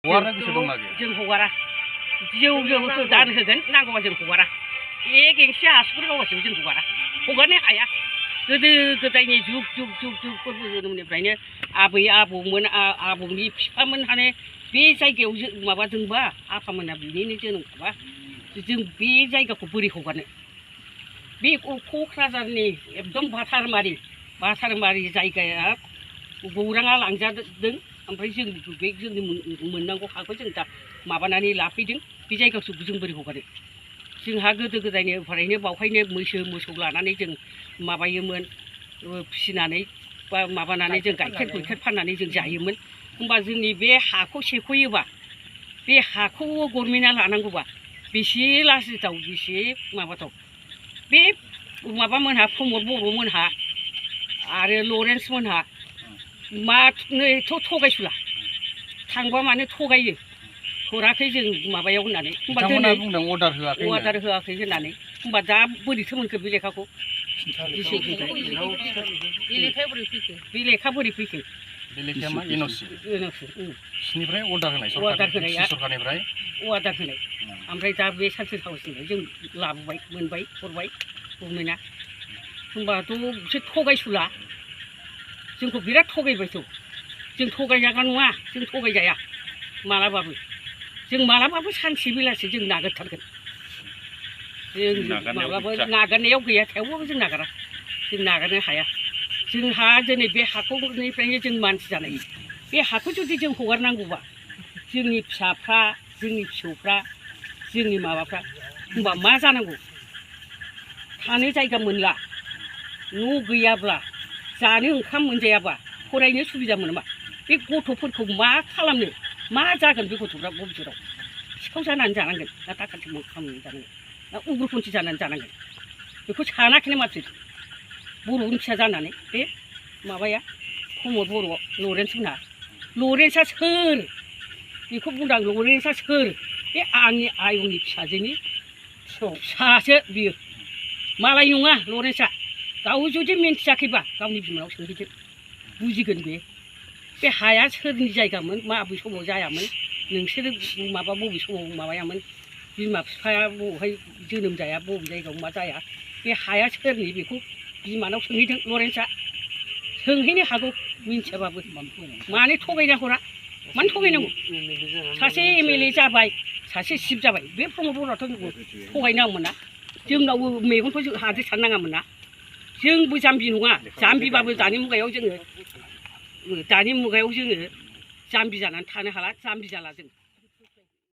हगारनो गोसो दंना गैया जों हगारा जौ दान होगोन नांगौबा जों हगारा गेंसि आसुगुर गावगासिनो जों हगारनो हाया गोदो गोदायनि जुग जोनोमनिफ्रायनो आबै आबौमोन आबौनि बिफामोनहानो बे जायगायाव माबादोंबा आफामोना बिनिनो जोनोमखाबा जों बे जायगाखौ बोरै हगारनो बे क'क्राझारनि एकदम बाथारमारि जायगाया गौराङा लांजादों ओमफ्राय जोंनि मोननांगौ हाखौ जों दा माबानानै लाफैदों बे जायगाखौ जों बोरै हगारो जोंहा गोदो गोदायनिफ्रायनो बावहायनो मैसो मोसौ लानानै जों माबायोमोन फिसिनानै बा माबानानै जों गाइखेर फाननानै जों जायोमोन होमबा जोंनि बे हाखौ सेख'योबा बे हाखौ गभर्नमेन्टआ लानांगौबा बेसे लाजिथाव बेसे माबाथाव बे माबामोनहा प्रमद बर'मोनहा आरो लरेन्स मोनहा मानोथ' थगायसुला थांबा मानो थगायो हराखै जों माबायाव होननानै बिथांमोना बुंदों अर्डार होआखै होननानै होमबा दा बोरैथो मोनखो बे लेखाखौ बे लेखा बोरै फैखो बे लेखाया मा एनअसि सिनिफ्राय अर्डार होनाय सरखारनिफ्राय अर्डार होनाय ओमफ्राय दा बे सानसे साहसनिफ्राय जों लाबोबाय मोनबाय हरबाय गभर्नमेन्टआ होमबाथ' बिसोर थगायसुला जोंखौ बिराद थगायबायथ' जों थगायजाग्रा नङा जों थगायजाया मालाबाबो जों मालाबाबो सानसे बेलासि जों नागारथारगोन जों माब्लाबा नागारनायाव गैया थेवबाबो जों नागारा जों नागारनो हाया जोंहा दिनै बे हाखौनिफ्रायनो जों मानसि जानाय बे हाखौ जुदि जों हगारनांगौबा जोंनि फिसाफ्रा जोंनि फिसौफ्रा जोंनि माबाफ्रा होमबा मा जानांगौ थानो जायगा मोनला न' गैयाब्ला जानो ओंखाम मोनजायाबा फरायनो सुबिदा मोनोबा बे गथ'फोरखौ मा खालामनो मा जागोन बे गथ'फ्रा भबिष्यतआव सिखाव जानानै जानांगोन ना दाखाथि खालामनानै जानांगोन ना उग्रपन्थी जानानै जानांगोन बेखौ सानाखैनो माथो बर'नि फिसा जानानै बे माबाया प्रमद बर' लरेन्सआ सोर बेखौ बुंदां लरेन्सआ सोर बे आंनि आयंनि फिसाजोनि फिसासो बियो मालाय नङा लरेन्सआ गाव जुदि मिन्थियाखैबा गावनि बिमानाव सोंहैदो बुजिगोन बे हाया सोरनि जायगामोन माबे समाव जायामोन नोंसोरो माबा बबे समाव माबायामोन बिमा बिफाया बबेहाय जोनोम जाया बबे जायगायाव मा जाया बे हाया सोरनि बेखौ बिमानाव सोंहैदों लरेन्सआ सोंहैनो हागौ मिन्थियाबाबो मानो थगायना हरा मानो थगायनांगौ सासे एमएलए जाबाय सासे चिफ जाबाय बे प्रमद बर'आथ' थगायनाङामोन ना जोंनावबो मेगनखौ जों हाद्रि साननाङामोन ना जोंबो जाम्बि नङा जाम्बिबाबो दानि मुगायाव जोङो जाम्बि जानानै थानो हाला जाम्बि जाला जों